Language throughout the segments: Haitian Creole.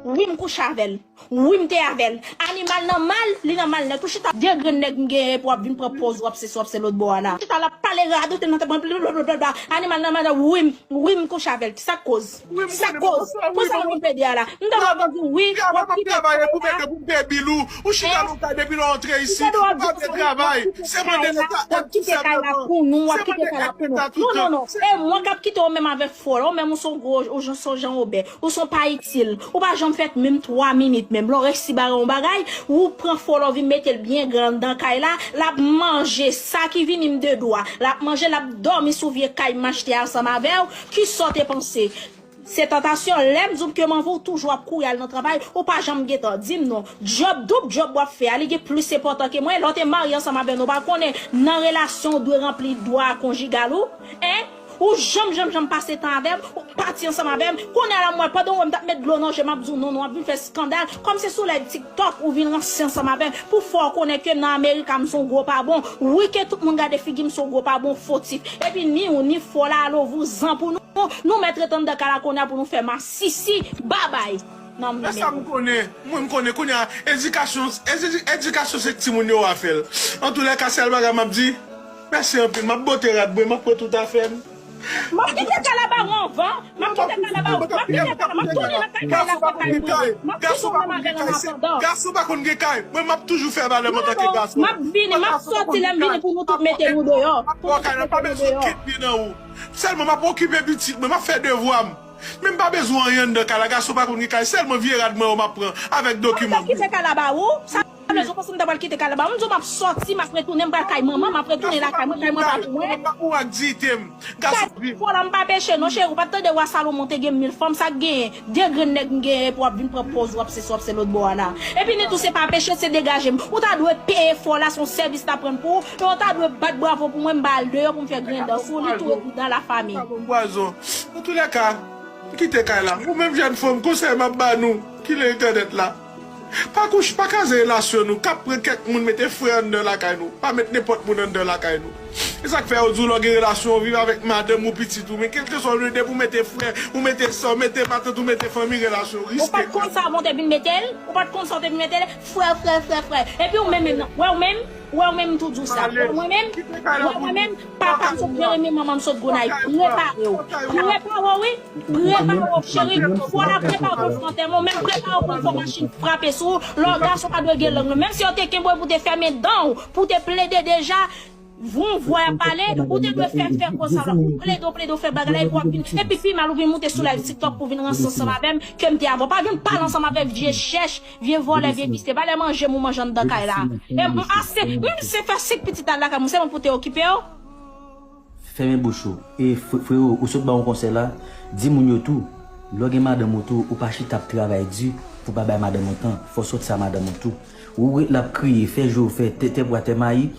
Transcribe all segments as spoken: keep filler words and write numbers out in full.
Wi, m kouche avè l. Wi, m te avè l. Animal nan mal, li nan mal nèt. Ou chita de grenn nèg m genyen pou w ap vin pran pòz w ap se, w ap se lòt bò a la. Chita l ap pale radote nan tèt mwen, blablabla. Animal nan mal, wi, m, wi, m kouche avè l. Kisa k koz? Kisa k koz? Pou sa nou plede a la. M ta dwe di wi, w ap kite travay pou mete pou m peye bil ou. Ou chita nan kay depi lè w antre isi. Ou pa vle travay. Se mande Leta èd tou senpleman. Se mande èd Leta tout tan. Non, non, non. E mwen k ap kite w menm avèk fò la. Ou menm ou se yon gwo, ou jan, se yon jan obè. Ou se yon pa itil. Ou pa janm fè menm twa minit menm. Lè w resi bare yon bagay, ou pran fò la, w vin mete l byen gran anndan kay la. L ap manje sa ki vini m de dwa. L ap manje, l ap dòmi sou vye kay m achte ansanm avè w. Kisa w te panse? Se tantasyon. Lè m di w ke m anvi w toujou ap kouri al nan travay, ou pa janm gentan di m non. Djòb, doub djòb w ap fè a, li gen plis enpòtan ke mwen. Lè w te marye ansanm avè m, ou pa konnen nan relasyon ou dwe ranpli dwa konjigal ou? Hein? Ou janm, janm, janm pase tan avè m, ou pati ansanm avè m. Kounye a la, m wè, pandan w wè m t ap met dlo nan je m, m ap di w non, non, w ap vin fè eskandal. Kòm se sou live TikTok ou vin ranse ansanm avè m, pou fè w konnen ke nan Amerika m se yon gwo pa bon. Wi, ke tout moun gade figi m se yon gwo pa bon, fotif. Epi ni ou, ni fò la, alo vouzan pou nou. Nou mèt ret anndan kay la kounye a pou nou fè masisi, babay. Nan men. E sa m konnen, mwen m konnen kounye a, edikasyon, edi-, edikasyon se timoun yo a fè l. Antoulèka, sèl bagay m ap di, mèsi anpil, m ap bote rad mwen, m ap pran tout afè m. M ap kite kay la ba ou anvan. M ap kite kay la ba ou. M ap kite kay la, m ap tounen nan kay la fè kay mwen. M ap kite w menm avè l an atandan. Gason pa konn gen kay. Mwen, m ap toujou fè valè m antanke gason. M ap vini, m ap sòti lè m vini pou nou tout mete nou deyò. Pou nou tout mete nou deyò. Pa bezwen kit li nan ou. Sèlman, m ap okipe pitit mwen, m ap fè devwa m. Men m pa bezwen anyen anndan kay la, gason pa konn gen kay, sèlman vye rad mwen yo m ap pran avèk dokiman m yo. Kite kay la ba ou? Sa vle di w panse m ta pral kite kay la ba ou? M di w m ap sòti, m ap retounen, m pral kay manman, m ap retounen lakay mwen, kay mwen pa pou mwen. Mwen pa pou ak diyite m. Gason vin. Fò la m pa peche non, cheri, ou pa t tande wa Salomon te gen mil fanm, sa k genyen? De grenn nèg m genyen pou w ap vin pran pòz w ap se, w ap se lòt bò a la. Epi ni tou se pa peche, se degaje m. Ou ta dwe peye fò la, se yon sèvis l ap rann pou ou, e w ta dwe bat bravo pou mwen, m ba l deyò pou m fè grenn dan sou li, tou e pou dans la famille. Sa bon pwazon. Antoulèka, m kite kay la. Ou menm jèn fanm, konsèy m ap ba nou ki nan entènèt la. Pa kouche, pa kraze relasyon nou. K ap pran kèk moun mete frè anndan lakay nou. Pa met nenpòt moun anndan lakay nou. E sa k fè yo di w lè w gen relasyon, w viv avèk madanm ou, pitit ou. Men kèlkeswa w ye, depi w mete frè, ou mete sè, w mete matant, ou mete fanmi, relasyon riske. Ou pa t konn sa avan w te vin mete l? Ou pa t konn sa w te vin mete l? Frè, frè, frè, frè. Epi ou menm, menm nan. Wè ou menm? Wè ou menm m tou di w sa. Wè mwen menm? Wè mwen menm? Papa m sot Jeremi, manman m sot Gonayiv. Prepare w. Prepare w, wi. Prepare w, cheri. Fò la prepare w pou l fè antèman w. Menm prepare w pou l fè yon machin frape sou ou. Lè w gason pa dwe gen lang non. Menm si yo te kenbe w pou te fèmen dan w, pou te plede deja, vouvwa y ap pale, ou te dwe fè, fè konsa la. Ou plede, ou plede, ou fè bagay la, epi w ap vin. Epi pi mal, ou vin moute sou live TikTok pou vin ranse ansanm avè m, ke m te avè w. Pa vin pale ansanm avè vye chèch, vye vòlè, vye visye. Valè manje m ou manje anndan kay la. E m ase, m se fè senk pitit al lakay mwen, se mwen pou te okipe yo. Fèmen bouch ou. E fre-, freo, ou sot ba yon konsèy la, di moun yo tou, lè w gen madanm ou tou, ou pa chita ap travay di pou pa bay madanm ou tan. Fò w sòti a madanm ou tou. Ou ret la ap kriye, fè je w fè, tè, tè bwa, tè mayi,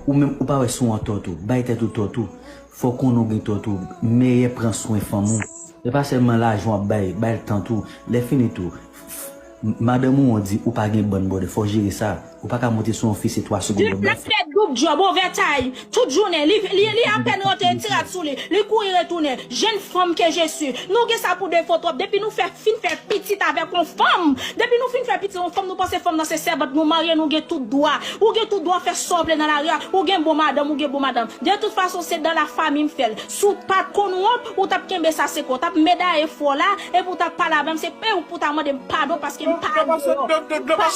ou menm ou pa wè si w an tò tou. Bay tèt ou tò tou. Fò w konnen w gen tò tou. Mèyè pran swen fanm ou. E pa sèlman lajan w ap bay, bay l tan tou. Lè fini tou, f-, f-, madanm ou an di ou pa gen bann bòdè, fò w jere sa. Ou pa ka monte sou yon fi se twa segonn w ap bay. L ap fè doub djòb, overtime, tout jounen. Li, li, li apèn rantre, ti rad sou li. Li kouri retounen. Jeune femme que je suis. Nou gen sa pou defo twòp. Depi nou fè, fin fè pitit avèk yon fanm. Depi nou fin fè pitit yon fanm, nou panse fanm nan se sèvant, nou marye, nou gen tout dwa. Ou gen tout dwa fè sa w vle nan lari a. Ou gen bon madanm, ou gen bon madanm. De tout fason, se dans la famille m fè l. Si w pa t konn wont, ou t ap kenbe sa sekre. W t ap medaye fò la, epi w t ap pale avè m, se, e ou pou ta mande m padon paske m pa al deyò.